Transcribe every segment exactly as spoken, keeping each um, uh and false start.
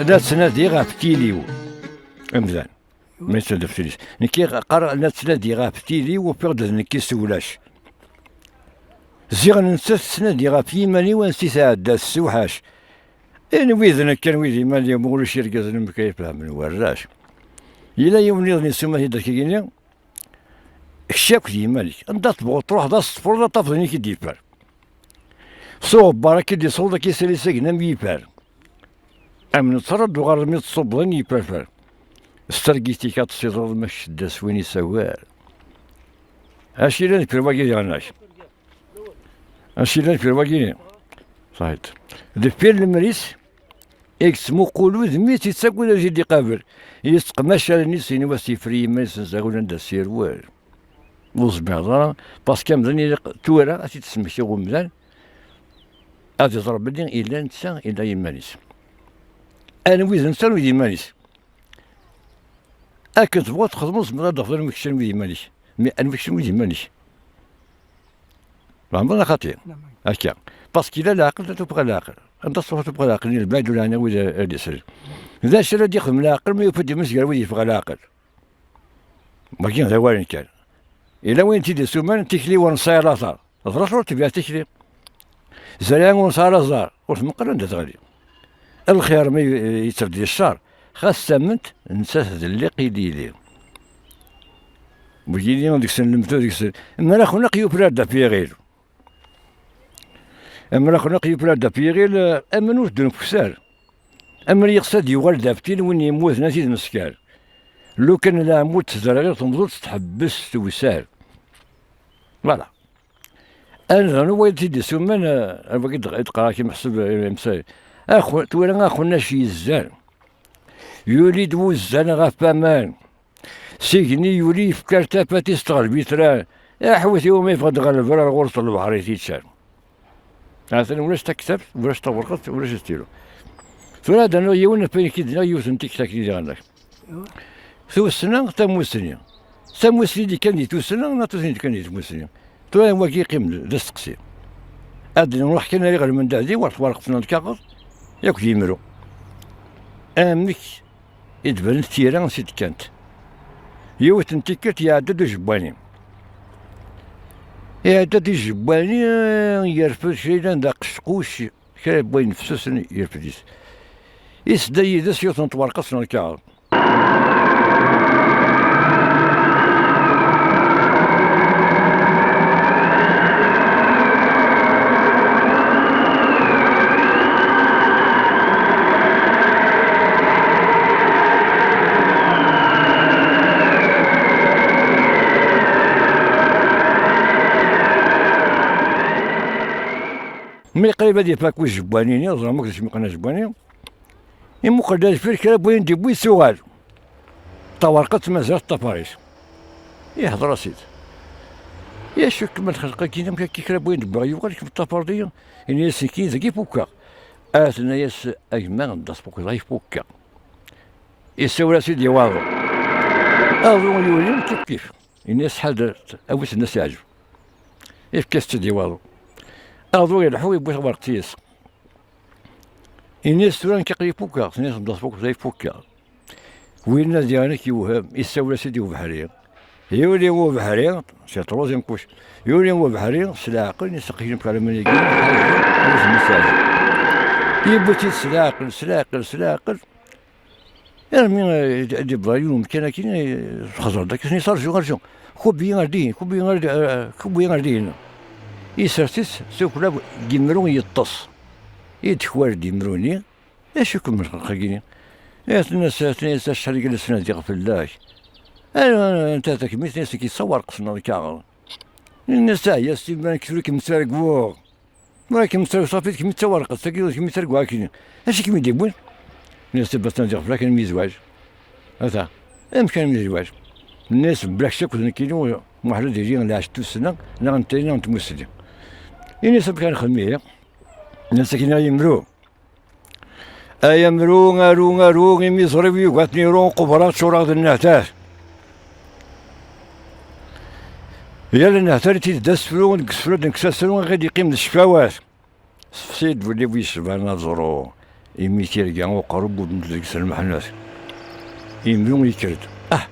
La ttnadiɣ ɣef tili-w. Amdan. Ma yettadef tili-s. Nekki qqareɣ la ttnadiɣ ɣef tili-w, ufiɣ-d d nekk-is ulac. Ziɣ nettat tettnadi ɣef yiman-iw ansi tɛedda tessewḥac. Anwi d nekk, anwi d iman-iw, ma ulac irgazen am kayef fehmen warrac. Yella yiwen nniḍen yessuma-t-id akkagini, kečč akk d yiman-ik. Anda tebɣuḍ truḥeḍ ad s-tefruḍ ad tafeḍ ayen i k-id-yeffer. S uɣebbar akka i d-iṣewweḍ akka isali s agna am yifer. Am nettṛaddu ɣer mi d-ṣubben yiferfer. S targit-ik ad tessiḍreḍ ma kečč d aswin isawal. Acu yellan deffir wagi diɣen-ak? Acu yellan deffir wagi? Ṣaḥit. Deffir lemri-s, i yettmuqul udem-is, yettagad ad t-id-iqabel. Yesseqmac allen-is, yenwa-s yefri iman-is, nzaɣ anda s-yerwel. Ur zmireḍ ara, parce que amdan ilaq tura ad t-id-smektiɣ umdan, ad iẓer belli illa netta, illa iman-is. Anwi d netta, anwi d iman-is? Akken tebɣuḍ txedmeḍ, tzemreḍ ad d-tafeḍ anwi kečč, anwi d iman-ik. Mais anwi kečč, anwi d iman-ik? Fehmeḍ neɣ xaṭi? Akka. Parce que illa leɛqel, ad tufeɣ leɛqel. Anda tṣuḥ tufeɣ leɛqel, i lbaɛd ur ɛni wid ara d-isel. D acu ara d-ixdem leɛqel ma yufa-d iman-is gar wid yeffeɣ leɛqel? Wagi d awalen kan. Yella win t-id-isuman, tikli ur nesɛi ara aẓar. Ẓrat ur tebɛa tikli. Zerriɛa ur nesɛi ara aẓar, ur tmeqqer anda teɣli. Lxir mi yetter-d di ccer, xas tament, nettat d lliq i d-yili. Wigi deg-sen lemtu deg-sen. Mraxnaq yufrar-d ɣef yiɣil. Amraxnaq yufrar-d ɣef yiɣil, aman ur ddun ɣef ukessar. Amer yeɣs ad yuɣal d aftil, win yemmuten ad t-id-neskar. Lukan leɛmud tezreɣ temḍelt tḥebbes tewsar. Voilà. Anzan wayeḍ t-id-isuman, eh, wagi d-, i d-qqareɣ-ak, meḥsub, eh, imsay. Axu-, tura axunnac yezzan. Yuli-d wuzzan ɣef waman. S igenni yuli yefka tafat-is tɣelb itran. Aḥewwet iwumi yeffeɣ-d ɣer lebrar ɣur-s lebḥer i t-iččan. Atan ulac taktabt, ulac tawerqet, ulac stylo. Tura ad d-rnuɣ yiwen ɣef wayen k-id-nniɣ, yiwet n tikta-k-nni diɣen-ak. Tussna, tamussni. Tamussni d-ikkan di tussna, neɣ tussni d-ikkan di tmussni? Tura wagi yeqqim d, d asteqsi. Ad nruḥ kan ar iɣelmen d ahdi, war twerqet n lkaɣeḍ, yakk d imru. Amek i d-banent tira s i d-kkant. Yiwet n tikkelt iɛedda-d ujebbani. Iɛedda-d ujebbani, yerfed kra yellan d aqecquc, kra n wayen fessusen yerfed-it. Issedda yid-s yiwet n twerqet n lkaɣeḍ. Mi qrib ad ifak ujebbani-nni, ẓram akk d acu mi qqaren ajebbani, imuqel-d ar deffir kra n wayen d-yewwi, tuɣal tawerqet mazal teṭṭafar-it. Ihḍer-as-id. Yacu kem lxelq-agi, amek akka kra n wayen d-wwiɣ yuɣal, kemm teṭṭafreḍ-iyi? Ini-as nekkini dagi fukkeɣ. A tenna-yas a gma, d asfukkeḍ ay fukkeɣ. Yessawel-as-id i waḍu. Aḍu yuli kif kif. Ini-as ḥader, awi-t-id ad as-yeɛǧeb. Yefka-as-tt-id i waḍu. Aḍu ileḥḥu, yewwi tawerqet-is. Ini-as tura nekk aql-i fukkeɣ, tenna-as d asfukkeḍ ay fukkeɣ. Winna diɣen ak yewhem, yessawel-as-id i ubeḥri. Yuli ubeḥri, c'est troisième couche. Yuli ubeḥri s leɛqel, yesseqi-d ɣef laman-agi, yewwi-t-id s leɛqel, s leɛqel, s leɛqel. Armi, eh, d-, d-yewweḍ ɣer yiwen umkan akkin, eh, xẓer-d akka, s-, rju, rju. Kubbi ar dihin, kubbi ar di-, eh, kubbi ar dihin. Isers-itt s ukla n yimru yeṭṭes. I d-tekwar-d imru-nni, acu-kem lxelq-agi? Eh, tenna-s, tenna-s, acḥal i la ttnadiɣ fell-ak. Ara, anta takmilt, tenna-s, ki ṣṣawar qesneɣ lkaɣeḍ. Tenna-s, teɛya s iman-ik, tura kem-ttarguɣ. Ma kem-ttarguɣ, ṣafi, kemm d tawerqet, tagi, kemm ttarguɣ akkenni. Acu i kem-id-yewwin? Tenna-s, bas ttnadiɣ fell-ak, almi zwaǧ. Ata, amek almi zwaǧ? Tenna-s, blak cakk d nekkini, muḥal ad yili lɛecc n tussna, neɣ n tayri, neɣ n tmussni. Ini-as, amek ara nexdem ihi? Nnan-as akken ay imru. Ay amru, aru, aru, imi ẓriɣ yugat n iru, qubreɣ ččureɣ d nnehtat. Yal nnehtat i d-asefru, deg usefru, deg usefru, ad ɣ-d-yeqqim d ccfawat. Sefsi-d wulli-w yecban aẓru. Imi tirga uqerrub ur d-ntel deg-s lmeḥnat. Imru yekker-d. Ah!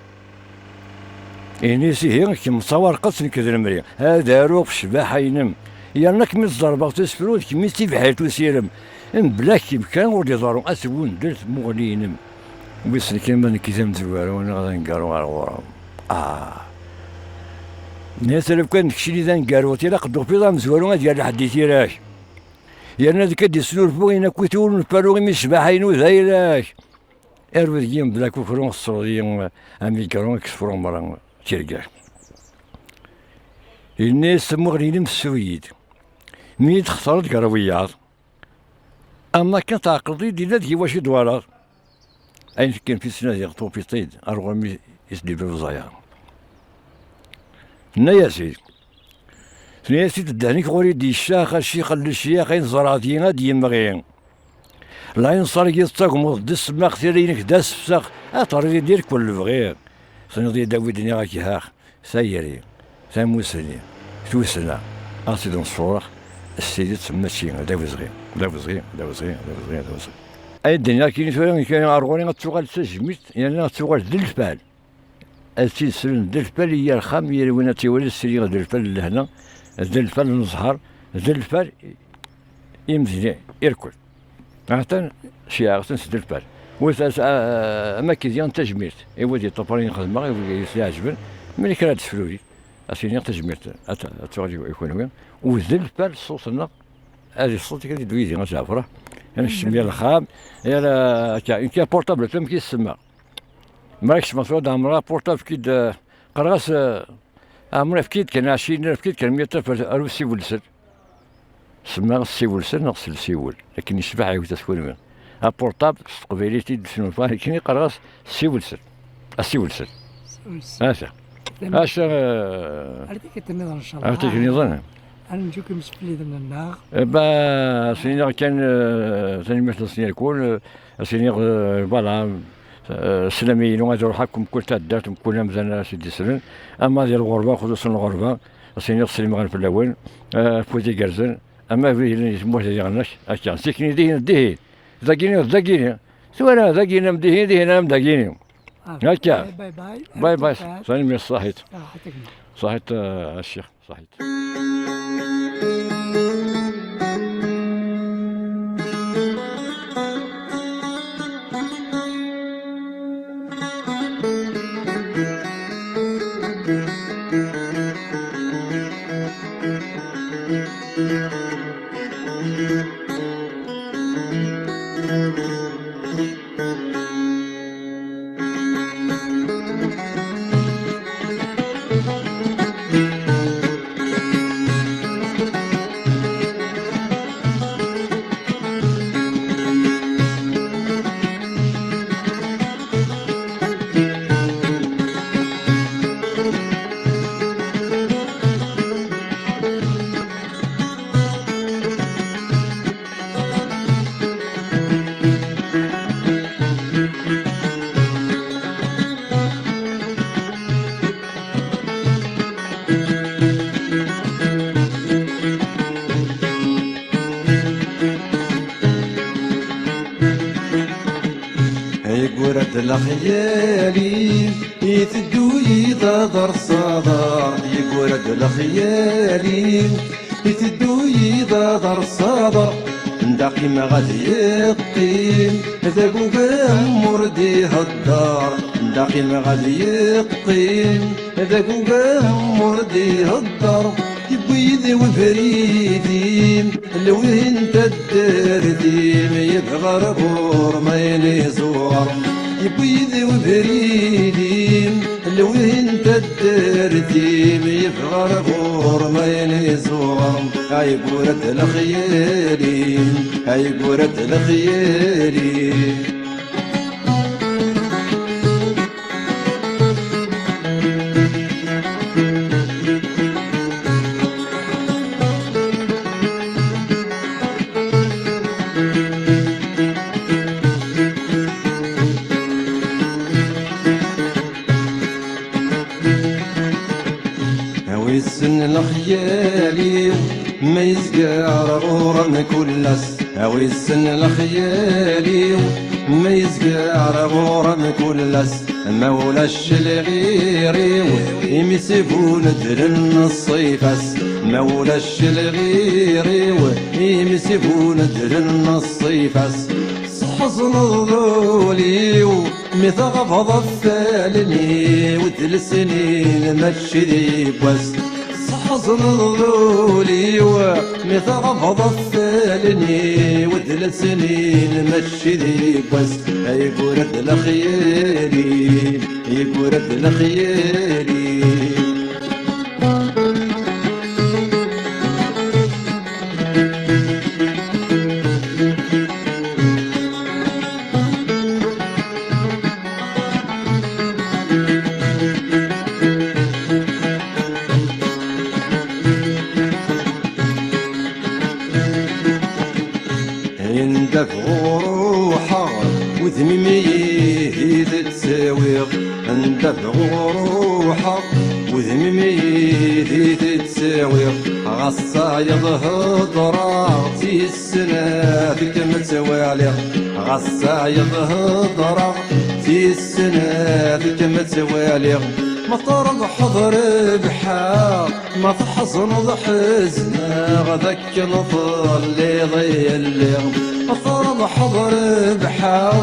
Ini-as ihi, kemm d tawerqet, nekk d lemri. Ad aruɣ ɣef ccbaḥa-inem. Yerna kemm i tzerbeɣ tasefrut, kemm i d tibḥirt usirem. Mebla kemm kan ur d-iḍerru aswundel tmuɣli-inem. Wissen kan ma nekk d amezwaru neɣ d aneggaru ɣer ɣur-m. Ah! Nniɣ-as lukan d keččini d aneggaru, tilaq d ufiḍ amezwaru ad yerr lḥedd i tira-k. Yerna deg ad d-isnulfu ayen akk i ur nferru imi ccbaḥa-inu d ayla-k. Arwi deg-i mebla kukru, tesreḍ-iyi amigru, ad k-sefruɣ merra tirga-k. Yenna-yas tamuɣli-inem, ssu-yi-d. Mi yi-d-textareḍ gar wiyaḍ, am akken tɛeqleḍ-iyi-d, yella deg-i wacu i d-twalaḍ. Ayen tekkin fi ttnadiɣ tufiḍ-t-id, ar ɣur-mi i s-d-ibra uẓayaḍ. Tenna-yas-id, tenna-yas-id, ddehn-ik ɣur-i d-yeccax, a ccix n lecyax, ayen ẓerɛeɣ deg-i ad d-yemɣi. Layen ṣṣergi tettagmeḍ d ssmax, tira-inek d asefsex, ad terriḍ i d-irkul lebɣi. Tenniḍ-iyi-d awi-d nniɣ-ak hax, tayri, tamusni, tussna, ad tt-id-nṣurex, s tidet mačči d awezɣi, d awezɣi, d awezɣi, d awezɣi, d awezɣi. Ay d-nniɣ kini tura, kini ar ɣur-i ad tuɣal d tajmilt, yerna ad tuɣal d lfal. Ad tt-id-slen d lfal i yir axxam, yir win ad tt-iwali, sliɣ d lfal n lehna, d lfal n zzher, d lfal imedli irkul. Atan ceyɛeɣ-ten s d lfal. Wet as-, a-, a-, am akka diɣen tajmilt i wid yeṭṭafaren i xedmeɣ, i wid i s-iɛeǧben, mi kra ad d-tefruri, ad s-iniɣ tajmilt, ad t-, ad tuɣal i, i kunwi, u d lfal ṣṣut-nneɣ, ad iṣṣut kan i d uydi, ad tt-ɛefreɣ, ad nekcem yal axxam, yal, akka, nekk portable, amek i s-semmaɣ. Mi ara kecmeɣ tura ad ɛemreɣ apurṭab, efk-id, eh, qqareɣ-as, eh, ɛemreɣ, efk-id kan ɛecrin, efk-id kan meyya alef, aru siwel-sen. Semmaɣ siwel-sen neɣ s lsiwel. Akken yecbeḥ yiwet askurmi. Apurṭab s teqbaylit i d-snulfaɣ nekkini, qqareɣ-as siwel-sen. Asiwel-sen. Siwel-sen. Ata. Aca, eh, ar tikkelt nniḍen, ncallah. Ar tikkelt nniḍen. Ad neǧǧu-kem s fell-i d-nennaɣ. Eh, ba, s-iniɣ kan, eh, tanemmirt-nsen irkul, eh, s-iniɣ, eh, voilà, eh, sslam-inu ad iruḥ akk mkul taddart, mkul amdan ara s-id-islen, ama di lɣerba, xuṣuṣen lɣerba, s-iniɣ sslam ɣer fell-awen, eh, afud igerrzen, ama abrid yellan di tmurt diɣen-ak, akka, tikni dihin, dihin, dagini, dagini, tura dagini am dihin, dihin am dagini. Ah, akka. Bye bye. Bye bye. Tanemmirt, ṣaḥit. Ṣaḥit, eh, a ccix. Ṣaḥit. Yeggura-d lexyal-iw, iteddu-yi d aḍar s aḍar. Yeggura-d lexyal-iw, iteddu-yi d aḍar s aḍar. Anda qqimeɣ ad yeqqim, d agugam ur d-ihedder. Anda qqimeɣ ad yeqqim, d agugam ur d-ihedder. Yewwi-d ubrid-im, lwin taddart-im, yebɣa ɣur-m ayen iẓur. Yewwi-d ubrid-im, lwin taddart-im, yebɣa ɣur-m ayen iẓur. Ay gura-d lexyal-im, ay gura-d lexyal-im. A wissen lexyal-iw, ma yezga ar ɣur-m kul ass. A wissen lexyal-iw, ma yezger ɣur-m kul ass, ma ulac lɣir-iw, imi s-ibun ddren ṣṣif-as, ma ulac lɣir-iw, imi s-ibun ddren ṣṣif-as. Tḥezneḍ d ul-iw, mi tɣabeḍ ɣef wallen-iw, d lesnin mačči d yiwwas. Tḥezneḍ d ul-iw, mi tɣabeḍ ɣef wallen-iw, d lesnin mačči d yiwwas. Yeggura-d lexyal-iw, yeggura-d lexyal-iw. Anda bɣu ruḥeɣ, udem-im ihi d ttawiɣ. Anda bɣu ruḥeɣ, udem-im ihi d ttawiɣ. Ɣas tayeḍ hedreɣ, tis snat kem ttwaliɣ. Ɣas tayeḍ hedreɣ, tis snat kem ttwaliɣ. Ma terbeḥeḍ rebḥeɣ, ma tḥezneḍ ḥezneɣ, d akken telliḍ yelli. Ma terbeḥeḍ rebḥeɣ,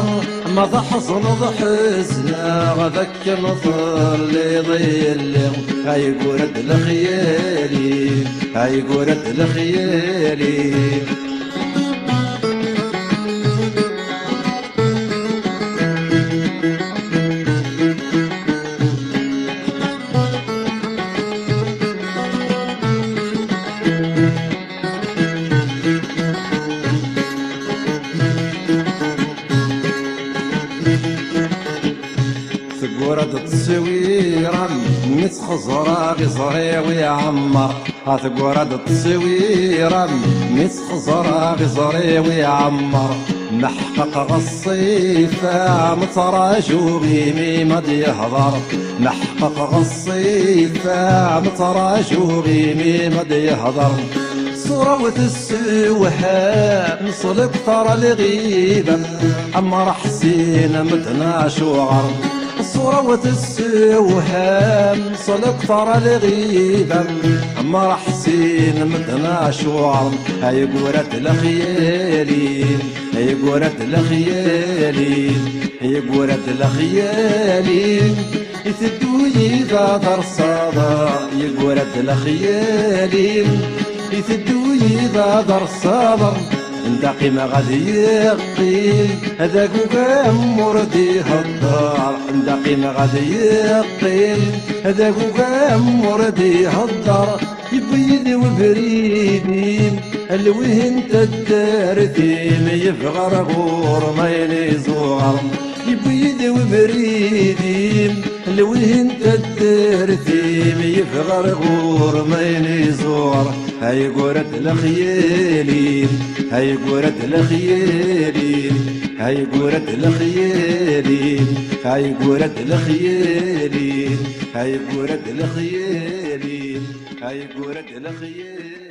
ma tḥezneḍ ḥezneɣ, d akken telliḍ yelli. Ay gura-d lexyal-iw, ay gura-d lexyal-iw. Teggura-d tteswira-m, mi tt-xeẓreɣ iẓri-w iɛemmer. A teggura-d tteswira-m, mi tt-xeẓreɣ iẓri-w iɛemmer. Meḥqeq ɣef ṣṣifa-m, ttraǧuɣ imi ma d-yehḍer. Meḥqeq ɣef ṣṣifa-m, ttraǧuɣ imi ma d-yehḍer. Ṣṣura-w tessewham, s lekter lɣiba, Ɛmer Ḥsin medden acuɣer. Ṣṣura-w tessewham, s lekter lɣiba, Ɛmer Ḥsin medden acuɣer. Ay gura-d lexyal-iw, ay gura-d lexyal-iw, ay gura-d lexyal-iw. Iteddu-yi d aḍar ṣṣaḍa, yeggura-d lexyal-iw. Iteddu-yi d aḍar ṣṣaḍa, anda qqimeɣ ad yeqqim, ad agugam ur d-ihedder. Anda qqimeɣ ad yeqqim, ad agugam ur d-ihedder. Yewwi-yi-d webrid-im, lwih n taddart-im, yebɣa ar ɣur-m ayen iẓuɣer. Yewwi-yi-d webrid-im, lwih n taddart-im, yebɣa ar ɣur-m ayen iẓuɣer. Ay gura-d lexyal-im, ay gura-d lexyal-im, ay gura-d lexyal-im, ay gura-d lexyal-im, ay gura-d lexyal-im, ay gura-d lexyal-im.